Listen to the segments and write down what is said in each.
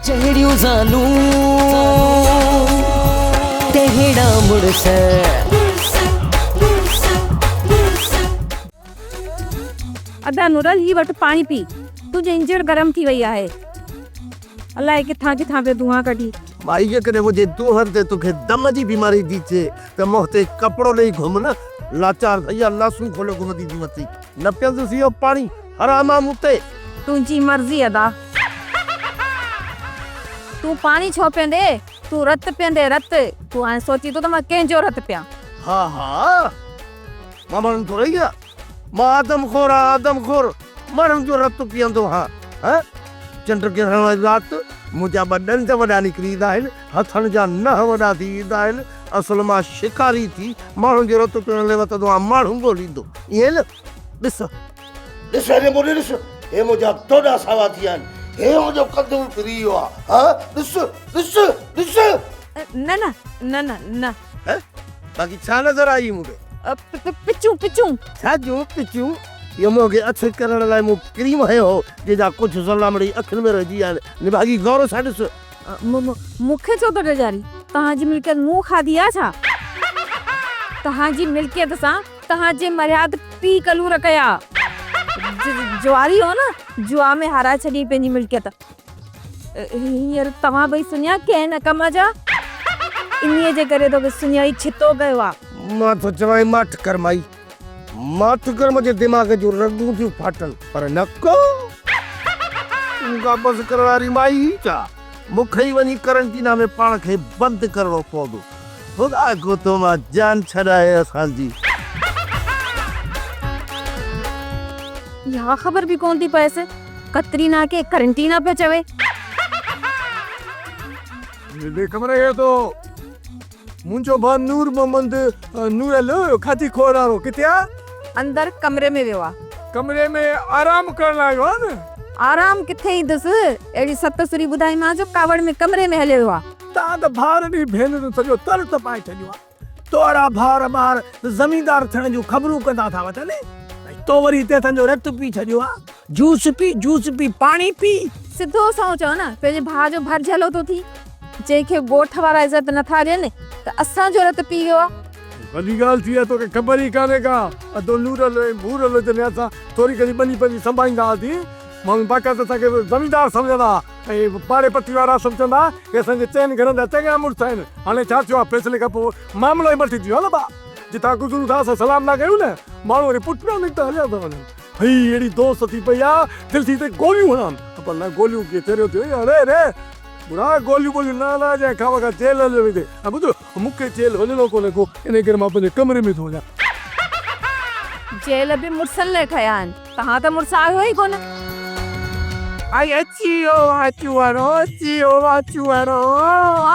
جهڙيون زالون تهڙا مڙس. ادا نورل هي وٺ پاڻي پي تنهنجي انجڻ گرم ٿي وئي آهي الائي ڪٿان ڪٿان پيو دونهان ڪڍي. مائي جيڪڏهن منهنجي دونهن تي توکي دم جي بيماري ٿي ٿئي ته منهن تي ڪپڙو ڏئي گهم نه لاچار ڀئيا لاسون کوليو گهمندي ٿي وتي نه پيئندس اهو پاڻي حرام آ مون تي. تنهنجي مرضي ادا. تون پاڻي ڇو پيئندي تون رت پيئندي رت تون هاڻي سوچين ٿو ته مان ڪنهن جو رت پيان. ها ها مان ماڻهن ٿورئي آ مان آدم خور آ آدم خور ماڻهن جو رت پيئندو هان ها چنڊ گرهڻ واري رات منهنجا ٻه ڏند وڏا نڪري ايندا آهن هٿن جا ننهن وڏا ٿي ويندا آهن اصل مان شڪاري ٿي ماڻهن جو رت پيئڻ لاء وتندو آهيان ماڻهو ڳوليندو ائين نه ڏس ڏس هيڏي مون ڏي ڏس، هي منهنجا دوڏا ساوا ٿي ويا آهن، هي منهنجو ڪنڌ به ڦري ويو آهي، ها ڏس، ڏس، ڏس. نه نه، نه نه، نه. هه، باقي ڇا نظر آئي مون کي؟ پچون، پچون. ڇا جون پچون؟ اهو منهن کي اڇ ڪرڻ لاء مون ڪريم هنيو هو، جنهن جا ڪجهه ذرا مڙئي اکين ۾ رهجي ويا آهن. نڀاڳي غور سان ڏس. مون کي ڇو ٿو ڊيڄارين؟ توهان جي ملڪيت مون کاڌي آهي ڇا؟ توهان جي ملڪيت سان توهان جي مرياد پي ڪلور ڪيا. جواري هو نه، جوا ۾ هارائي ڇڏيائين پنهنجي ملڪيت. هينئر توهان ٻئي سڃا ڪنهن نه ڪم جا. انهيء جي ڪري توکي سڃائي ڇتو ڪيو آ. مان ٿو چوانء ماٺ ڪر مائي، ماٺ ڪر منهنجي دماغ جون رڳون ٿيون ڦاٽن. پر نه ڪو. تون ڪا بس ڪرڻ واري مائي ئي ڇا؟ مون کي ئي وڃي ڪرنٽينا ۾ پاڻ کي بند ڪرڻو پوندو. خدا ڪو تو مان جان ڇڏائي اسان جي. اها خبر به ڪونه ٿي پئيس. ڪترينا کي ڪرنٽينا پيو چوي. ڏي خبر اهي تو منهنجو ڀاء نور محمد نورل کاڌي کور وارو ڪٿي آ؟ اندر ڪمري ۾ ويو آ. ڪمري ۾ آرام ڪرڻ لاء ويو آ نه؟ آرام ڪٿي ايندس، اهڙي ست سري ٻڌائيمانس جو ڪاوڙ ۾ ڪمري ۾ هليو ويو آ. تان ته ڀائرن ۽ ڀينرن سڄو تر تپائي ڇڏيو آ. توڙا ڀائر ٻار زميندار ٿيڻ جون خبرون ڪندا ٿا وتن ۽ تو وري هتي اسان جو رت پي ڇڏيو آ. جوس پي، جوس پي، پاڻي پي. سڌو سنئون چئو نه، پنهنجي ڀاء جو ڀر جهلو ٿو ٿي. جنهن کي ڳوٺ وارا عزت نه ٿا ڏين ته اسان جو رت پي ويو آ. وڏي ڳالهه ٿي آ، توکي خبر ئي ڪانهي ڪا. ادو نورل ۽ ڀورل جڏهن اسان ٿوري گهڻي ٻني پني سنڀائيندا هئاسين، ماڻهو باقاعده اسان کي زميندار سمجهندا ها. ۽ پاڙي پتي وارا سمجهندا ته اسان جي چئن گهرن جا چڱا مڙس آهن. هاڻي ڇا ٿيو آهي فيصلي کان پوء معاملو ئي مٽجي ويو آهي نه ڀاء. جتان گذرون ٿا اسان سلام نه ڪيون نه ماڻهو وري پٺيان نڪتا هليا ٿا وڃن. هي اهڙي دوست ٿي پئي آهي دل ٿي ته گوليون هڻان پر نه گوليون ڪيئن چريو ٿيو اڙي ري ٻڌاء گوليون ٻوليون نه هلائجانء خامخواه جيل هليو ويندين ۽ ٻڌ مون کي جيل وڃڻو ڪونهي ڪو انهي ڪري مان پنهنجي ڪمري ۾ ٿو وڃان. جيل به مڙسن لاء ٺهيا آهن. توهان ته مڙس آهيو ئي ڪونه. ائي اچي ويو واچون وارو اچي ويو واچون وارو.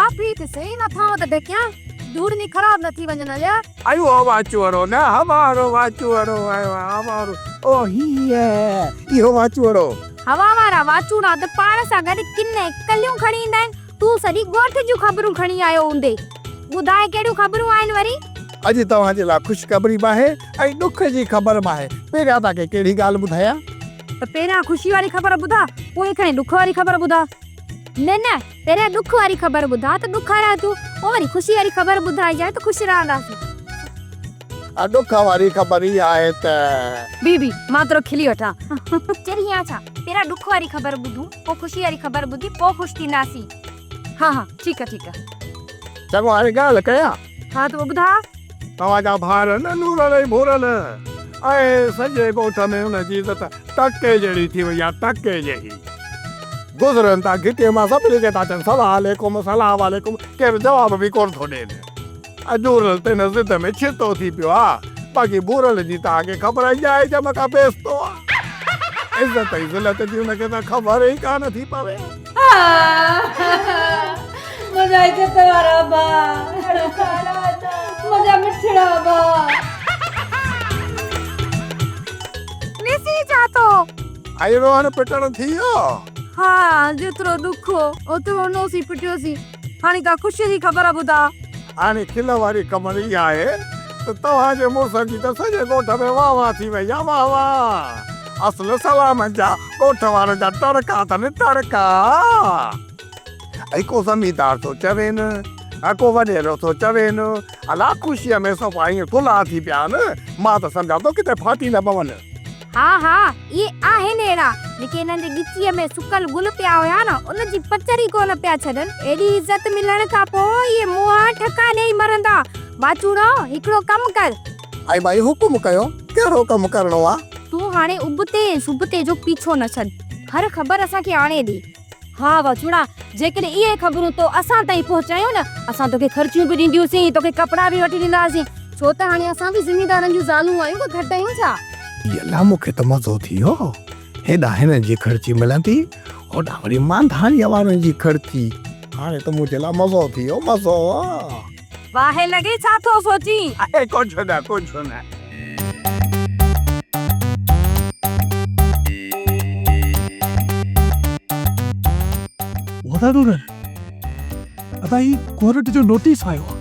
آء پي ته سهي نه ٿانو ته ڍڪيان ڌوڙني خراب نه ٿي وڃن اليا. ائي اهو واچون وارو نه هوارو واچون وارو آيو آ هوارو او هي اهو واچون وارو. هوا وارا واچوڙا ته پاڻ سان گڏ ڪن ۽ ڪليون کڻي ايندا آهن. تون سڄي ڳوٺ جون خبرون کڻي آيو هوندين. ٻڌاء ڪهڙيون خبرون آهن وري؟ اڄ توهان جي لاء خوشخبري به آهي ۽ ڏک جي خبر به آهي. پهريان توهان کي ڪهڙي ڳالهه ٻڌايان؟ ته پهريان خوشي واري خبر ٻڌاء، پوء کڻي ڏک واري خبر ٻڌاء. نه نه، پهريان ڏک واري خبر ٻڌاء ته ڏکارا ٿيون، پوء وري خوشي واري خبر ٻڌائجانء ته خوش رهنداسين. ڏک واري خبر اها آهي ته. بي بي، مان ٿورو کلي وٺان. چري آن ڇا؟ پهريان ڏک واري خبر ٻڌون، پوء خوشي واري خبر ٻڌي پوء خوش ٿينداسين. ها ها، ٺيڪ آ ٺيڪ آ. چڱو هاڻي ڳالهه ڪيان. ها ته پوء ٻڌاء. توهان جا ڀائر نه نورل ۽ ڀورل ۽ سڄي ڳوٺ ۾ ان جي عزت ٽڪي جهڙي ٿي وئي آ، ٽڪي جهڙي. گذرن ٿا گهٽيء مان سڀني کي ٿا چون سلام عليڪم سلام عليڪم، ڪير جواب به ڪونه ٿو ڏين. اجورل ته ان ضد ۾ ڇتو ٿي پيو آ، باقي ڀورل جي توهان کي خبر ئي آهي جم کان پيستو آ. عزت ۽ ذلت جي ان کي ته خبر ئي ڪانه ٿي پوي. منهنجا عزت وارا ڀاء، منهنجا مٺڙا ڀاء. ڏسين ڇا ٿو؟ ائي روئڻ پٽڻ ٿي ويو؟ ها، جيترو ڏک هو، اوترو رنوسين پٽيوسين. هاڻي ڪا خوشيء جي خبر ٻڌاء. هاڻي کل واري خبر اها آهي ته توهان جي مڙس جي ته سڄي ڳوٺ ۾ واهه واهه ٿي وئي آهي، واهه واهه. اصل سلامن جا ڳوٺ وارن جا ٽڙڪا اٿن، ٽڙڪا. ۽ ڪو زميندار ٿو چوين ۽ ڪو وڏيرو ٿو چوين. الا خوشيء ۾ صفا ائين ٿلها ٿي پيا آهن، مان ته سمجهان ٿو ڪٿي ڦاٽي نه پون. ها ها اهي آهن اهڙا، جيڪي انهن جي ڳچيء ۾ سڪل گل پيا هيا نه، ان جي پچر ئي ڪونه پيا ڇڏن. ايڏي عزت ملڻ کان پوء اهي منهن ٺڪا ڏيئي مرندا. ٻاچوڙو، هڪڙو ڪم ڪر. ۽ ڀائي حڪم ڪيو، ڪهڙو ڪم ڪرڻو آ؟ تون هاڻي ابتي ۽ سبتي جو پيڇو نه ڇڏ. هر خبر اسان کي آڻي ڏي. ها وڇوڙا، جيڪڏهن اهي خبرون تو اسان تائين پهچايون نه، اسان توکي خرچيون به ڏينديونسين، توکي ڪپڙا به وٺي ڏينداسين، ڇو ته هاڻي اسان به زميندارن جون زالون آهيون، ڪو گهٽ آهيون ڇا؟ الا مون کي ته مزو ٿي ويو، هيڏانهن هنن جي خرچي ملندي، هوڏانهن وري مانڌاڻيء وارن جي خرچي، هاڻي ته منهنجي لاء مزو ٿي ويو، مزو. باهه لڳي ڇا ٿو سوچين؟ اڙي ڪجهه نه، ڪجهه نه. وڏا ڏورن، ادا هي ڪورٽ جو نوٽيس آيو آ.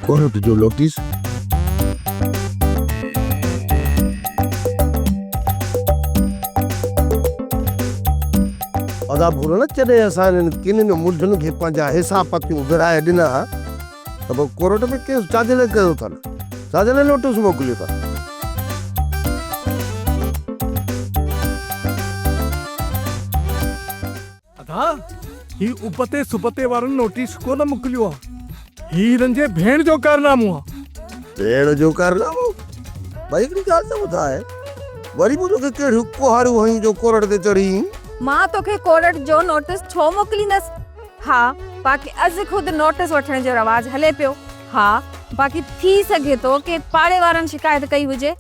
ڪورٽ جو نوٽيس؟ ادا ڀورل، جڏهن اسان انهن ڪنن مڍن کي پنهنجا حصا پتيون ورهائي ڏنا ها ته پوء ڪورٽ ۾ ڪيس ڇا جي لاء ڪيو اٿن؟ ڇا جي لاء نوٽيس موڪليو اٿن؟ ادا، هي ابتي سبتي وارن نوٽيس ڪو نه موڪليو آ. هي هنن جي ڀيڻ جو ڪارنامو آ. ڀيڻ جو ڪارنامو؟ ڀائي هڪڙي ڳالهه ته ٻڌاء، وري مون توکي ڪهڙيون ڪهاڙيون هنيون جو ڪورٽ تي چڙهي ايئن؟ مان توکي ڪورٽ جو نوٽيس ڇو موڪليندس؟ ها، باقي از خود نوٽيس وٺڻ جو رواج هلي پيو. ها، باقي ٿي سگهي ٿو ڪنهن پاڙي وارن شڪايت ڪئي هجي.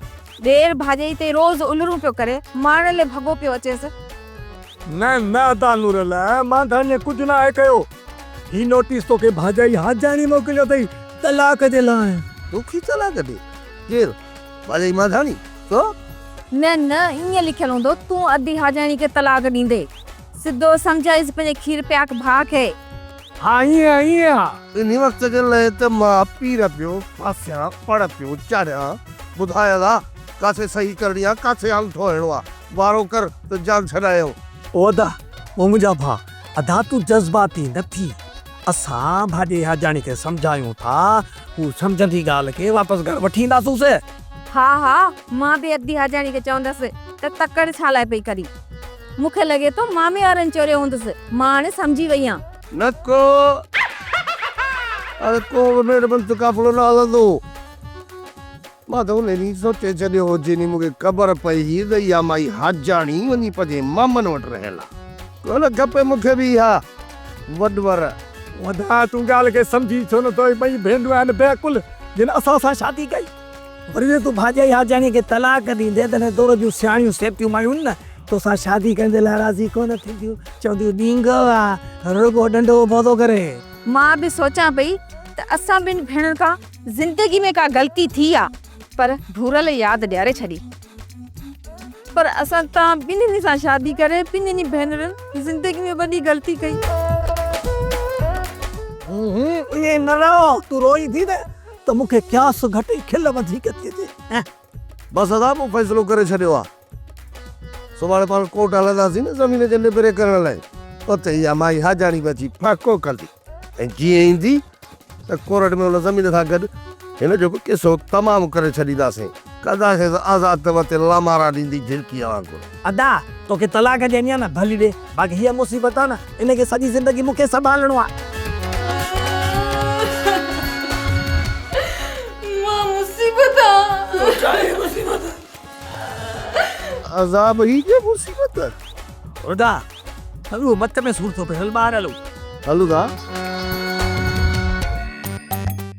ڏير ڀاڄائي تي روز الرون پيو ڪري، مارڻ لئه ڀڳو پيو اچيس. نه نه ادا نورل، مان ڌڻيء ڪجهه ناهي ڪيو. هي نوٽيس توکي ڀاڄائي حاجاڻي موڪليو اٿئي طلاق جي لاء. توکي طلاق ڏي؟ ڪير؟ ڀاڄائي مانڌاڻي؟ تو؟ نه نه ائين لکيل هوندو تون ادي حاجاڻي کي طلاق ڏيندي. سڌو سمجهائيس پنهنجي کير پياڪ ڀاء کي. ها ائين ائين آ. انهي وقت جي لئه ته مان پير پيو ڦاسيان، پڙ پيو چاڙهيان. ٻڌاء ادا، ڪاٿي صحيح ڪرڻي آ، ڪاٿي آڱوٺو هڻڻو آ. وارو ڪر ته جان ڇڏايائون. او ادا، او منهنجا ڀاء، ادا تون جذباتي نه ٿي. اسان ڀاڄي حاجاڻي کي سمجهايون ٿا، هو سمجهندي ڳالهه کي، واپس گهر وٺي اينداسونس. ها ها، مان به ادي حاجاڻي کي چوندس ته تڪڙ ڇا لاء پئي ڪرين. مون کي لڳي ٿو مامي وارن چوريو هوندس. مان هاڻي سمجهي وئي آهيان. نه ڪو، اڙي ڪو به ميڙ منٿ قافلو نه هلندو. مان ته ان ڏينهن سوچي ڇڏيو هو، جنهن ڏينهن مون کي خبر پئي هئي ته اها مائي حاجاڻي وڃي پنهنجي مامن وٽ رهيل آ. ڪونه کپي مون کي به اها وڏور. وڌاء تون ڳالهه کي سمجهين ڇو نه ٿو؟ اهي ٻئي ڀينرون آهن بيعقل، جن اسان سان شادي ڪئي. وري جي تون ڀاڄائي حاجاڻيء کي طلاق ڏيندين، تڏهن دور جون سياڻيون سيبتيون مايون نه توسان شادي ڪرڻ جي لاء راضي ڪونه ٿينديون. چونديون ڏينگهو آ، رڳو ڏنڊو اڀو ٿو ڪري. مان به سوچان پئي ته اسان ٻن ڀيڻن کان زندگي ۾ ڪا غلطي ٿي آ پر ڀورل ياد ڏياري ڇڏي. پر اسان توهان ٻنهين سان شادي ڪري ٻنهين ڀينرن زندگي ۾ وڏي غلطي ڪئي. هون هون ائين نه رئو، تون روئين ٿي نه ته مون کي قياس گهٽ ۽ کل وڌيڪ ٿي اچي. بس ادا مون فيصلو ڪري ڇڏيو آ. سڀاڻي پاڻ ڪورٽ هلنداسين نه زمين جي نبيري ڪرڻ لاء. اتي اها مائي حاجاڻي به اچي ڦهڪو ڪندي ۽ جيئن ايندي ته ڪورٽ ۾ ان زمين سان گڏ هن جو به قصو تمام ڪري ڇڏينداسين. ڪنداسينس آزاد ته وتي لامارا ڏيندي جهرڪيء وانگر. ادا! توکي طلاق ڏيڻي آ نه ڀلي ڏي، باقي هيء مصيبت آ نه ان کي سڄي زندگي مون کي سنڀالڻو آ. مان مصيبت آ. عذاب هي جي مصيبت. ادا! هلو مت ۾ سور ٿو پئي هل ٻاهر هلو. هلو ٿا.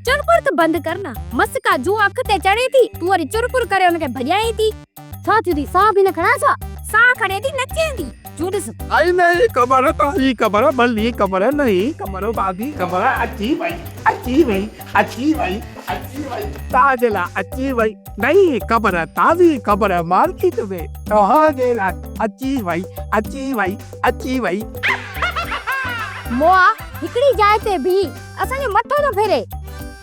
چرپر ته بند ڪر نه، مس ڪا جون اک تي چڙهي ٿي، تون وري چرپر ڪري ان کي ڀڄائين ٿي. ڇا ٿيو ٿي، ساهه به نه کڻان ڇا؟ ساهه کڻي ٿي، نچين ٿي. جون ڏس. آئي نئين قمر تازي قمر ڀلي قمر نئين قمر بازي قمر اچي وئي اچي وئي اچي وئي اچي وئي توهان جي لاء اچي وئي نئين قمر تازي قمر مارڪيٽ ۾ توهان جي لاء اچي وئي اچي وئي اچي وئي. موئا هڪڙي جاء تي بيهي اسان جو مٿو ٿو ڦري.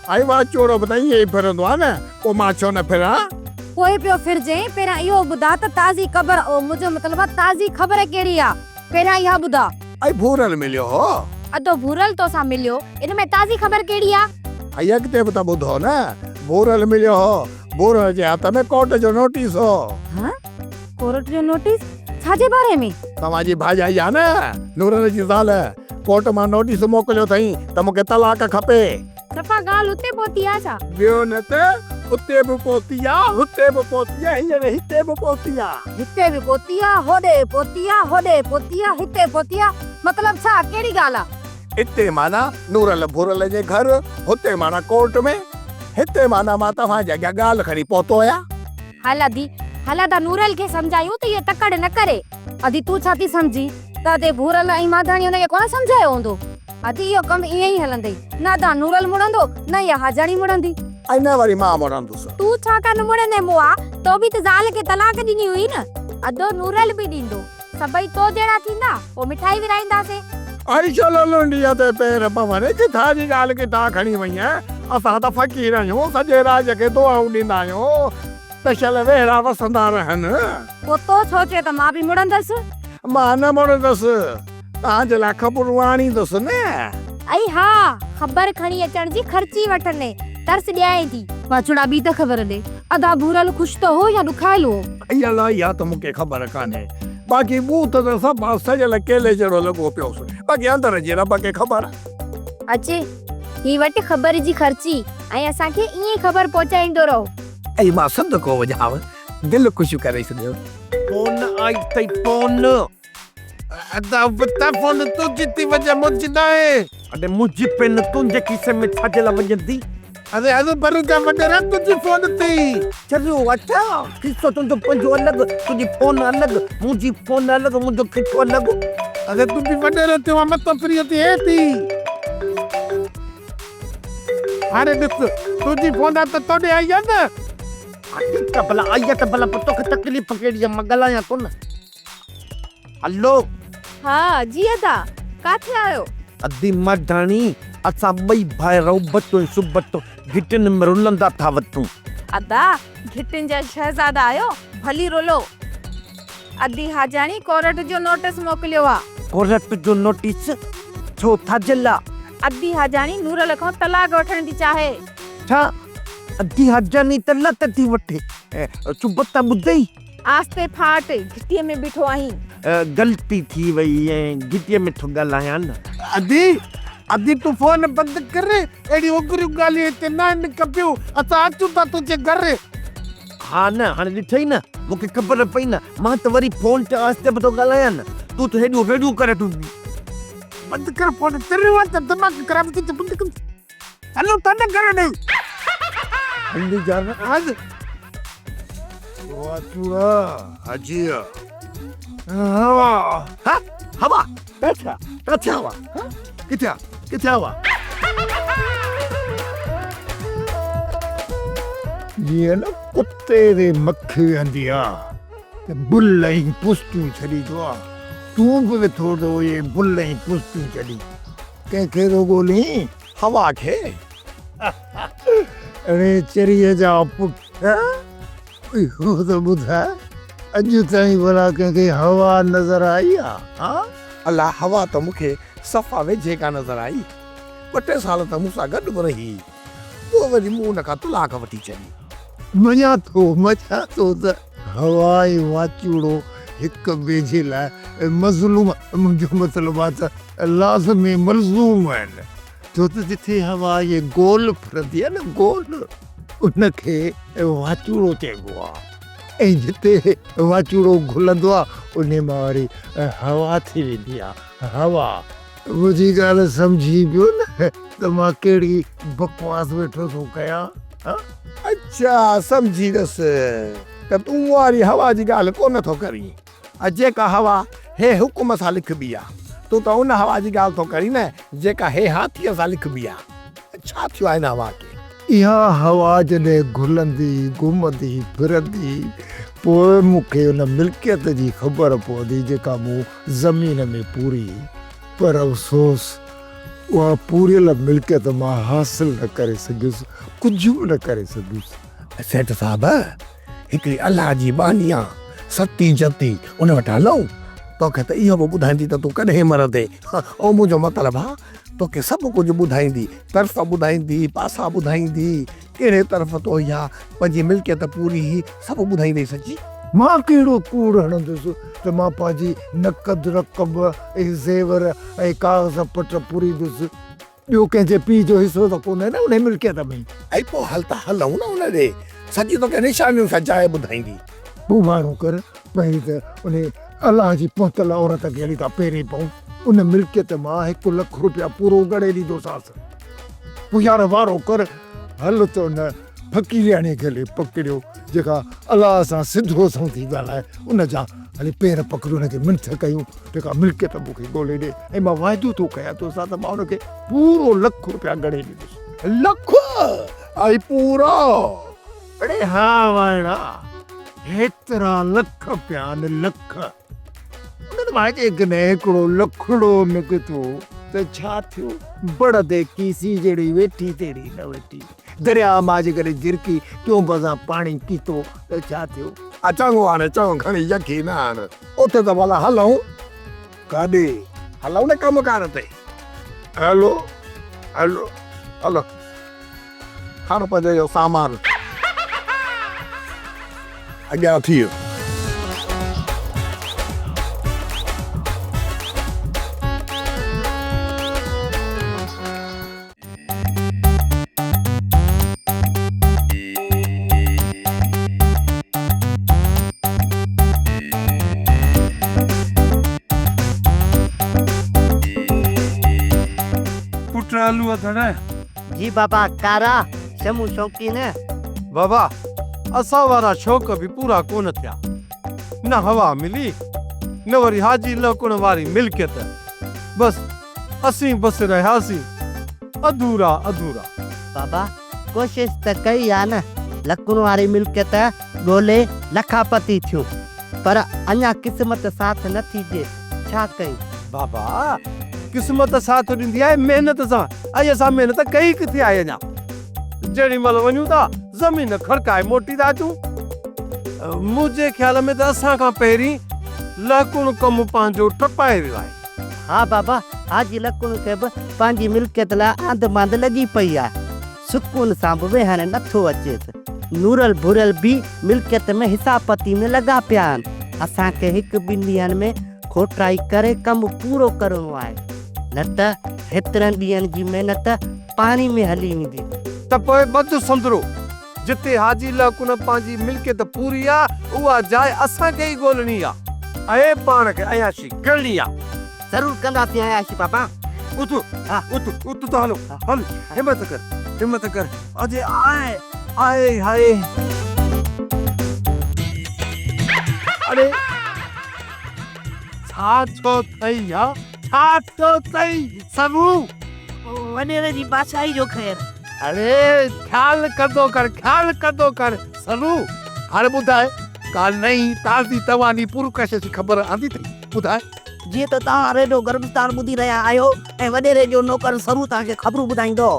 ائي واهه چورو به ته ائين ئي ڦرندو آهي نه پوء مان ڇو نه ڦران. پوء پيو ڦرجين، پهريان اهو ٻڌاء ته تازي قبر، او منهنجو مطلب آ تازي خبر ڪهڙي آ، پهريان اها ٻڌاء. ۽ ڀورل مليو هو. ادو ڀورل توسان مليو، ان ۾ تازي خبر ڪهڙي آ؟ ۽ اڳتي به ته ٻڌو نه، ڀورل مليو هو، ڀورل جي هٿ ۾ ڪورٽ جو نوٽيس هو. ها؟ ڪورٽ جو نوٽيس؟ ڇا جي باري ۾؟ توهان جي ڀاڄائي آ نه، نورل جي زال، ڪورٽ مان نوٽيس موڪليو اٿئين ته مون کي طلاق کپي. صفا ڳالهه اتي پهتي آ ڇا؟ ٻيو نه ته اتي به پهتي آ، هتي به پهتي آ، هينئر هتي به پهتي آ. هتي به پهتي آ، هوڏي به پهتي آ، هوڏي به پهتي آ، هتي به پهتي آ، مطلب ڇا؟ ڪهڙي ڳالهه آ؟ اتي معنيٰ نورل ڀورل جي گهر، هتي معنيٰ ڪورٽ ۾، هتي معنيٰ مان توهان جي اڳيان ڳالهه کڻي پهتو آهيان. هل ادي، هل ادا نورل کي سمجهايون ته اهو تڪڙ نه ڪري. ادي تون ڇا ٿي سمجهين ته ادي ڀورل ۽ ماڌاڻي هن کي ڪونه سمجهايو هوندو؟ ادي اهو ڪم ائين ئي هلندئي، نه ادا نورل مڙندو نه اها حاجاڻي مڙندي. ۽ نه وري مان مڙندس. تون ڇا ڪانه مڙندين مئا، تو به ته زال کي طلاق ڏني هئي نه. ادو نورل به ڏيندو، سڀئي تو جهڙا ٿيندا، پوء مٺائي ورهائينداسين. ائي شل لنڊيء تي پير پون، ڪٿان جي ڳالهه ڪٿان کڻي وئين، اسان ته فقير آهيون، سڄي راڄ کي دعائون ڏيندا آهيون ته شل ويهڙا وسندا رهن. پوء تو ڇو چيو ته مان به مڙندس؟ مان نه مڙندس، توهان جي لاء خبرون آڻيندس نه. ائي ها، خبر کڻي اچڻ جي خرچي وٺندين، ترس ڏيانء ٿي. واچوڙا ٻي ته خبر ڏي، ادا ڀورل خوش ته هو يا ڏکايل هو؟ ائي الا اها ته مون کي خبر ڪانهي، باقي ٻوٿ ته صفا سڙيل ڪيلي جهڙو لڳو پيو هوس، باقي اندر جي رب کي خبر. اچ، هي وٺ خبر جي خرچي ۽ اسان کي ائين ئي خبر پهچائيندو رهو. ائي مان صدقو وڃانء، دل خوش ڪري ڇڏيو. فون آئي اٿئي فون. ادا ابتا فون تنهنجي ٿي وڄي منهنجي ناهي. اڙي منهنجي پين تنهنجي کيسي ۾ ڇا جي لاء وڃندي. اڙي هرو ڀرو جا وڏيرا تنهنجي فون ٿي. چريو اڇا کيسو تنهنجو پنهنجو الڳ تنهنجي فون الڳ منهنجي فون الڳ منهنجو کيسو الڳ. اڙي تون به وڏيرو ٿيو آهين متان فري ٿي هي ٿي. هاڻي ڏس تنهنجي فون آ ته توڏي آئي آ نه. ها ٺيڪ آ ڀلا آئي آ ته ڀلا پوء توکي تڪليف ڪهڙي آ مان ڳالهايان ٿو نه. هلو. ها جي ادا، ڪاٿي آهيو؟ ادي مرداڻي، اسان ٻئي ڀائر ابتو ۽ سبتو گهٽين ۾ رلندا ٿا وتون. ادا، گهٽين جا شهزادا آهيو، ڀلي رلو. ادي حاجاڻي ڪورٽ جو نوٽيس موڪليو آ. ڪورٽ جو نوٽيس؟ ڇو ٿاجلا؟ ادي حاجاڻي نورل کان طلاق وٺڻ ٿي چاهي. ڇا؟ ادي حاجاڻي طلاق ٿي وٺي؟ سبتا ٻڌئي؟ آهستي ڦاٽ، گهٽيء ۾ بيٺو آهين. غلطي ٿي وئي ۽ گهٽيء ۾ ٿو ڳالهايان نه. ادي، ادي تون فون بند ڪر، اهڙيون اگريون ڳالهيون هتي ناهن ڪبيون، اسان اچون ٿا تنهنجي گهر. ها نه، هاڻي ڏٺئي نه، مون کي خبر پئي نه، مان ته وري فون تي آهستي به ٿو ڳالهايان نه، تون ته هيڏيون رڙيون ڪري ٿو. بند ڪر فون، تريون آهن ته دماغ خراب ٿي ٿئي، بند ڪر. هلون ٿا نه گهر ڏي. هلي جان آز. واچوڙا حاجي هوا. ها هوا ڪٿي آ ڪٿي هوا ها ڪٿي آ ڪٿي هوا. جيئن نه ڪتي تي مک ويهندي آ ته بل ۽ پستيون ڇڏيندو آ تون به ويٺو ٿو اهي بل ۽ پستيون ڇڏين. ڪنهن کي ٿو ڳولين؟ هوا کي. اڙي چريء جا پٽ، اهو ته ٻڌاء، اڄ تائين ڀلا ڪنهن کي هوا نظر آئي آ؟ ها؟ الا، هوا ته مون کي صفا ويجهي کان نظر آئي. ٻه ٽي سال ته مون سان گڏ به رهي. پوء وري مون ان کان طلاق وٺي ڇڏي. مڃان ٿو، مڃان ٿو ته هوا ۽ واچوڙو هڪ ٻئي جي لاء مظلوم، منهنجو مطلب آ ته لازمي ملزوم آهن، ڇو ته جٿي هوا ائين گول ڦرندي آ نه گول، ان کي واچوڙو چئبو آ ۽ جتي واچوڙو گهلندو آ، انهي مان وري هوا ٿي ويندي آ، هوا. منهنجي ڳالهه سمجهي پيو نه ته مان ڪهڙي بڪواس ويٺو ٿو ڪيان ها؟ اڇا سمجهي ويس ته تون مون واري هوا جي ڳالهه ڪونه ٿو ڪرين ۽ جيڪا هوا هي حڪم سان لکبي آ تون ته ان هوا جي ڳالهه ٿو ڪرين نه جيڪا هي هاٿيء سان لکبي آ. ڇا ٿيو آهي هن هوا کي؟ اها هوا جڏهن گهلندي، گهمندي، ڦرندي، پوء مون کي ان ملڪيت جي خبر پوندي جيڪا مون زمين ۾ پوري. پر افسوس اها پوريل ملڪيت مان حاصل نه ڪري سگهيس، ڪجهه به نه ڪري سگهيس. سيٺ صاحب، هڪڙي الله جي ٻانهي آ، ستي جتي، ان وٽ هلون؟ توکي ته اهو به ٻڌائيندي ته تون ڪڏهن مرندين. او منهنجو مطلب آ، توکي سڀ ڪجهه ٻڌائيندي، طرف ٻڌائيندي، پاسا ٻڌائيندي، ڪهڙي طرف تو اها پنهنجي ملڪيت پوري هئي، سڀ ٻڌائيندئي سچي. مان ڪهڙو ڪوڙ هڻندس ته مان پنهنجي نقد رقم ۽ زيور ۽ ڪاغذ پٽ پوريندس. ٻيو ڪنهن جي پيء جو حصو ته ڪونهي نه انهي ملڪيت ۾. ۽ پوء هل ته هلون نه ان ڏي. سچي توکي نشانيون سان جاء ٻڌائيندي. پوء ماڻهو ڪر پهرين ته انهي الله جي پهتل عورت کي هلي ٿا پيرين پئون. ان ملڪيت مان هڪ لک روپيا پورو ڳڻي ڏيندوسانس. پوء يار وارو ڪر هل ته ان فقيرياڻيء کي هلي پڪڙيو جيڪا الله سان سڌو سنئون ٿي ڳالهائي ان جا هلي پير پڪڙي ان کي منٿ ڪيون ته ڪا ملڪيت مون کي ڳولي ڏي ۽ مان واعدو ٿو ڪيان توسان ته مان ان کي پورو لک روپيا ڳڻي ڏيندس. لک؟ ۽ پورو؟ اڙي ها وائڙا هيترا لک پيا آهن لک. انهن مان جيڪڏهن هڪڙو لکڙو نڪتو ته ڇا ٿيو؟ بڙ تي ڪيسي جهڙي ويٺي تهڙي نه ويٺي. درياء مان جيڪڏهن جرڪي چونب سان پاڻي پيتو ته ڇا ٿيو؟ ها چڱو هاڻي چڱو گهڻي يقين نه آڻ. اٿ ته ڀلا هلون. ڪاڏي؟ هلون نه ڪم ڪار تي. هلو هلو هلو کڻ پنهنجو اهو سامان. اڳيان ٿيء. پٽ آلو اٿڙ. جي بابا ڪارا شمون شوقين. بابا اسان وارا شوق به پورا ڪونه ٿيا. نه هوا ملي نه وري حاجي لهڪڻ واري ملڪيت. بس اسين بس رهياسين اڌورا اڌورا. بابا ڪوشش ته ڪئي آ نه لڪڻ واري ملڪيت ڳولي لکاپتي ٿيون پر اڃا قسمت ساٿ نه ٿي ڏي ڇا ڪيون. بابا قسمت ساٿ ڏيندي آهي محنت سان ۽ اسان محنت ڪئي ڪٿي آهي اڃا. جهڙي مهل وڃون ٿا زمين کڙڪائي موٽي ٿا اچون. منهنجي خيال ۾ ته اسان کان پهرين لهڪڻ ڪم پنهنجو ٽپائي ويو آهي. ها بابا، حاجي لڪڻ کي به پنهنجي ملڪيت لاء آنڌ مانڌ لڳي پئي آهي. سڪون سان به ويهڻ نه ٿو اچيس. نورل ڀورل به ملڪيت ۾ حصا پتي ۾ لڳا پيا آهن. اسان کي هڪ ٻن ڏينهن ۾ کوٽائي ڪري ڪم پورو ڪرڻو آهي. نه ته هيترن ڏينهن جي محنت پاڻي ۾ هلي ويندي. ته پوء ٻڌ سندرو، جتي حاجي لهڪن پنهنجي ملڪيت پوري آ، اها جاء اسان کي ئي ڳولڻي آ ۽ پاڻ کي عياشي ڪرڻي آ. ضرور ڪنداسين عياشي بابا. اٿ، اٿ، اٿ ته هلو، هل، همت ڪر، همت ڪر، اجي آء، آء هاء. اڙي ڇا ٿيو اٿئي ها، ڇا ٿيو اٿئي سمون؟ وڏيري جي بادشاهي جو خير. اڙي خيال ڪندو ڪر، خيال ڪندو ڪر سلو. هاڻي ٻڌاء ڪا نئين تازي تواني پرڪشش خبر آندي اٿئي؟ ٻڌاء. جيئن ته توهان ريڊيو گرمستان ٻڌي رهيا آهيو ۽ وڏيري جو نوڪر سرو توهان کي خبرون ٻڌائيندو.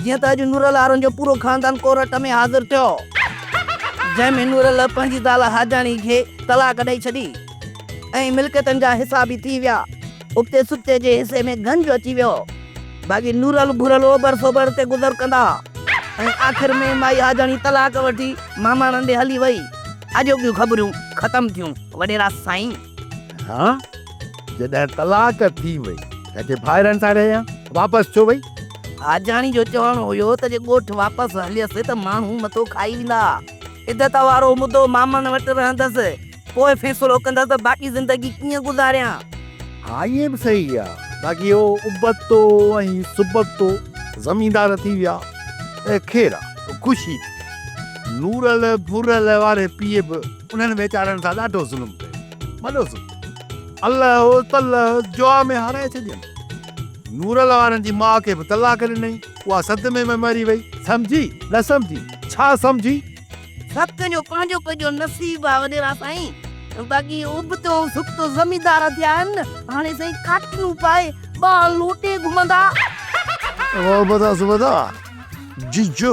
جيئن ته اڄ نورل هارون جو پورو خاندان ڪورٽ ۾ حاضر ٿيو، جنهن ۾ نورل پنهنجي زال حاجاڻي کي طلاق ڏئي ڇڏي ۽ ملڪيتن جا حصا به ٿي ويا. ابتي سبتي جي حصي ۾ گنج اچي ويو. باقي نورل ڀورل اوڀر سوڀر تي گذر ڪندا ۽ آخر ۾ مائي حاجاڻي طلاق وٺي ماماڻن ڏي هلي وئي. اڄوڪيون خبرون ختم ٿيون وڏيرا سائين. ها جڏهن طلاق ٿي وئي ته ڪي ڀائرن سان رهي ها، واپس ڇو وئي؟ حاجاڻي جو چوڻ هيو ته جي ڳوٺ واپس هليس ته ماڻهو مٿو کائي ويندا. عدت وارو مدو مامن وٽ رهندس. پوء فيصلو ڪندس ته باقي زندگي ڪيئن گذاريان. ها ائين به صحيح آ. باقي اهو ابتو ۽ سبتو زميندار ٿي ويا ته خير آ، خوشي ٿي. نورل ڀورل واري پيء به انهن ويچارن سان ڏاڍو ظلم ڪيو. وڏو ظلم. الهه تلهه جوا ۾ هارائي ڇڏين. نورل وارن جي ماء کي به طلاق ڏنائين. اها صدمي ۾ مري وئي. سمجهي نه سمجهي، ڇا سمجهي؟ سڀ ڪنهن جو پنهنجو پنهنجو نصيب آ وڏيرا سائين. باقي ابتو ۽ سبتو زميندار ٿيا آهن نه، هاڻي سائين ڪاٽيون پائي ٻانهن لوٽي گهمندا. وابدا سبدا جيجو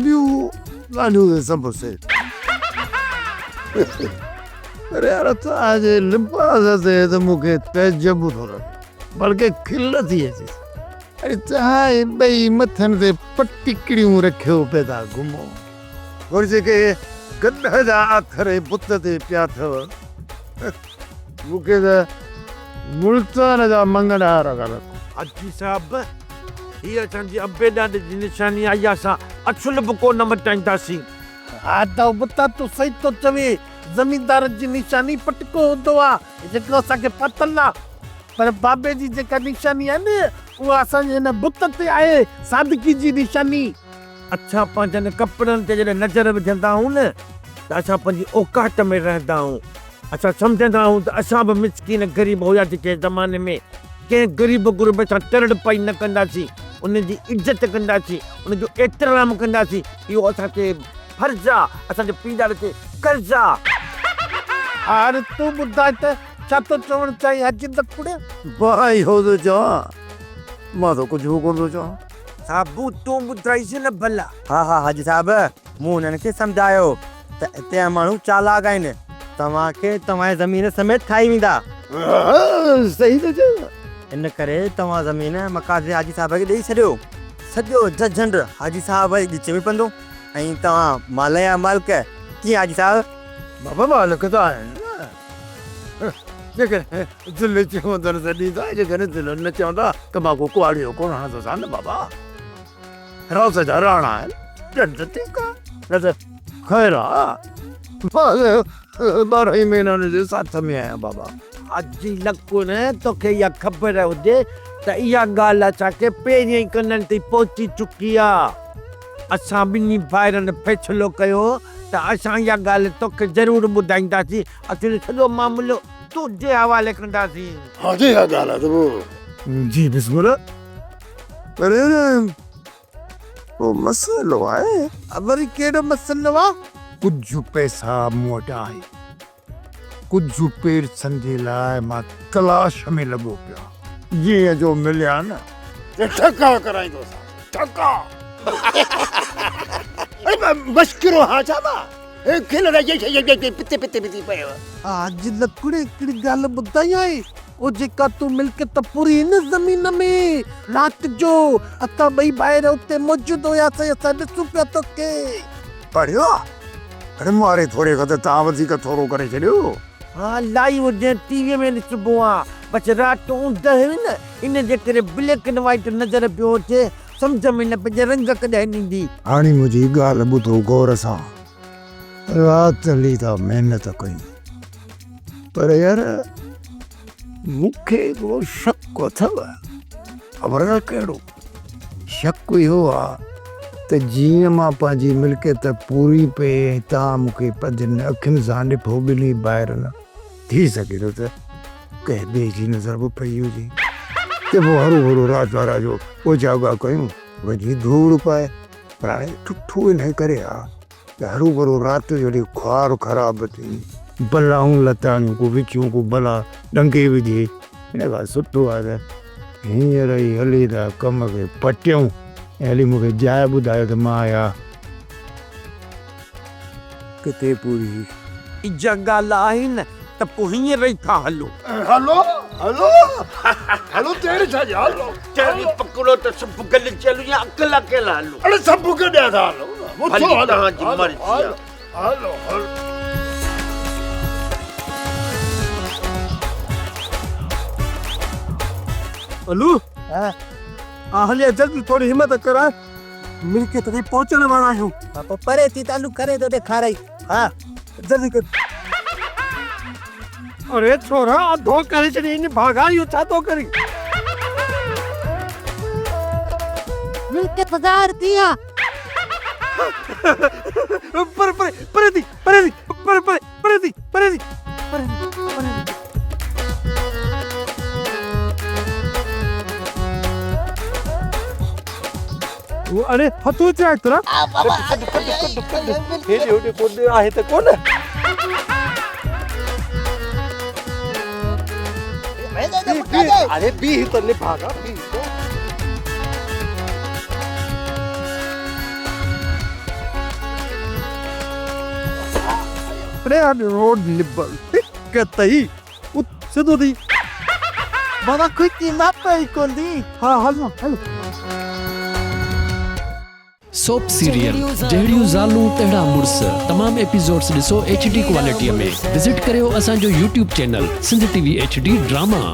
ٻيون ڳالهيون ته سڀ سي. پر يار توهان جي لباس تي ته مون کي تعجب ٿو لڳي، بلڪه کل ٿي اچي. اڙي توهان هي ٻئي مٿن تي پٽڪڙيون رکيو پئي ٿا گهمو. وري جيڪي گڏهه جا اکر بت تي پيا اٿو، مون کي ته ملتان جا مڱڻهار ٿا لڳو. حاجي صاحب، هيء اسان جي ابي ڏاڏي جي نشاني آهي، اها اسان اصل به ڪو نه مٽائينداسين. ها ته تون صحيح ٿو چوين، زميندارن جي نشاني پٽڪو هوندو آ، جيڪو اسان کي پاتل آ. پر بابي جي جيڪا نشاني آهي نه، اها اسان جي هن بت تي آهي، سادگي جي نشاني. اسان پنهنجن ڪپڙن تي جڏهن نظر وجهندا آهيون نه ته اسان پنهنجي اوقات ۾ رهندا آهيون. اسان سمجهندا آهيون ته اسان به مسڪين غريب هياسين ڪنهن زماني ۾. ڪنهن غريب غربي سان ٽرڙ پائي نه ڪنداسين، ان جي عزت ڪنداسين، ان جو احترام ڪنداسين. اهو اسان تي فرض آ، اسان جو پيء ڏاڏي تي قرض آ. هاڻ تون ٻڌاء ته ڇا ٿو چوڻ چاهين حاجي دکڙ؟ مان اهو ٿو چوان، مان ته ڪجهه به ڪونه ٿو چوان. صابو تون ٻڌائيس نه ڀلا. ها ها حاجي صاحب، مون هنن کي سمجهايو ته اتي جا ماڻهو چالاڪ آهن، توهان کي توهان جي زمين سميت کائي ويندا. صحيح ٿو چوين. ان ڪري توهان زمين مقاصد حاجي صاحب کي ڏئي ڇڏيو. سڄو جهنڊ حاجي صاحب جي ڳچيء ۾ پوندو ۽ توهان مال جا مالڪ. ڪيئن حاجي صاحب؟ بابا مالڪ ته آهن نه. جيڪڏهن دل چوندن ته ڏيندا، جيڪڏهن دل نه چوندا ته مان ڪو ڪهاڙيو ڪونه هڻندوسان نه بابا. راز جا راڻا آهن، ڏين ته ٺيڪ آ، نه ته خير آ. مان ته ٻارهن ئي مهينا هن جي ساٿ ۾ آهيان بابا. حاجي لڪڻ، توکي اها خبر هجي ته اها ڳالهه اسان کي پهرين ئي ڪنن تائين پهچي چڪي آ. اسان ٻنهي ڀائرن فيصلو ڪيو ته اسان اها ڳالهه توکي ضرور ٻڌائينداسين. اسين سڄو معاملو تنهنجي حوالي ڪنداسين. حاجي اها ڳالهه آ ته پوء. جي بسم الله. پر ڪو مسئلو آهي. وري ڪهڙو مسئلو آ؟ ڪجهه پئسا مون وٽ آهن. ڪجهه پيرسن جي لاء مان تلاش ۾ لڳو پيو آهيان. جيئن جو مليا نه ته ٺڪاء ڪرائيندوسانس، ٺڪاء. مشڪرو هان ڇا مان؟ کل رهي پتي پتي پتي پيو. اڄ لڪڙي هڪڙي ڳالهه ٻڌايانء، او جيڪا تون ملڪيت پوري هئي نه زمين ۾، رات جو اسان ٻئي ڀائر اتي موجود هياسين، اسان ڏسون پيا توکي. پڙهيو آ؟ اڙي ماري ٿوري کان ته تان وڌيڪ ٿورو ڪري ڇڏيو. ها لائيو جنهن ٽي وي ۾ ڏسبو آ، بس رات اوندهه هئي نه، ان جي ڪري بليڪ اينڊ وائيٽ نظر پيو اچي، سمجهه ۾ نه پئي اچي رنگ ڪڏهن ڏيندي. هاڻي منهنجي ڳالهه ٻڌو غور سان. رات هلي ٿا محنت ڪيون پر يار مون کي هڪڙو شڪ اٿو. خبر نه ڪهڙو شڪ اهو آ ته جيئن مان پنهنجي ملڪيت پوري پئي ۽ توهان مون کي پنهنجين اکين سان ڏٺو ٻنهي ڀائرن ٿي سگهي ٿو ته ڪنهن ٻئي جي نظر به پئي هجي ته پوء هروڀرو رات وارا جو اوجاڳا ڪيون وڃي ڌوڙ پائي پر هاڻي ٺٺو انهي ڪري آ ته هروڀرو رات جو جڏهن خوار خراب ٿي بلائون لتاڙيون ڪو وچيون ڪو بلا ڏنگي وجهي ان کان سٺو آهي ته هينئر ئي هلي ٿا ڪم کي پٽيون ۽ هلي مون کي جاء ٻڌايو ته مان اها ڪٿي پوري هئي. اها ڳالهه آهي نه ته پوء هينئر ئي ٿا هلون. هلو هلو هلو دير ڇا جي هلو. چري پڪڙو ته سڀ گڏجي هلون يا اڪيلا اڪيلا هلون. اڙي سڀ گڏيا ٿا هلون نه. ڀلي توهان جي مرضي آ. هلو هلو. الو ها هلي جلدي ٿوري همت ڪر ملڪيت تائين پهچڻ وارا آهيون. ها پوء پري ٿي ته الو ڪري ٿو ڏيکارئي. ها جلدي ڪر. اڙي ڇورا اڌو ڪري ڇڏي ان ڀاڳا اهو ڇا ٿو ڪرين. ملڪيت ظاهر ٿي آ. پري پري پري ٿي پري ٿي پري پري پري ٿي پري ٿي پري ٿي پري ٿي. اڙي هٿ اچي آ ترا. ڪڍ ڪڍ ڪڍ ڪڍ هيڏي هوڏي ڪو آهي ته ڪونه. اڙي بيهه ته نڀاڳا بيهه ته. اڙي هاڻي روڊ نبل. اٿئي. اٿ سڌو ٿي. بابا خوشي ماپ ئي ڪوندي. ها هل نه هل. سوپ سيريل جهڙيون زالون تهڙا مڙس تمام ايپيسوڊس ڏسو ايڇ ڊي ڪوالٽي ۾ وزٽ ڪريو اسان جو YouTube channel Sindh T V H D drama.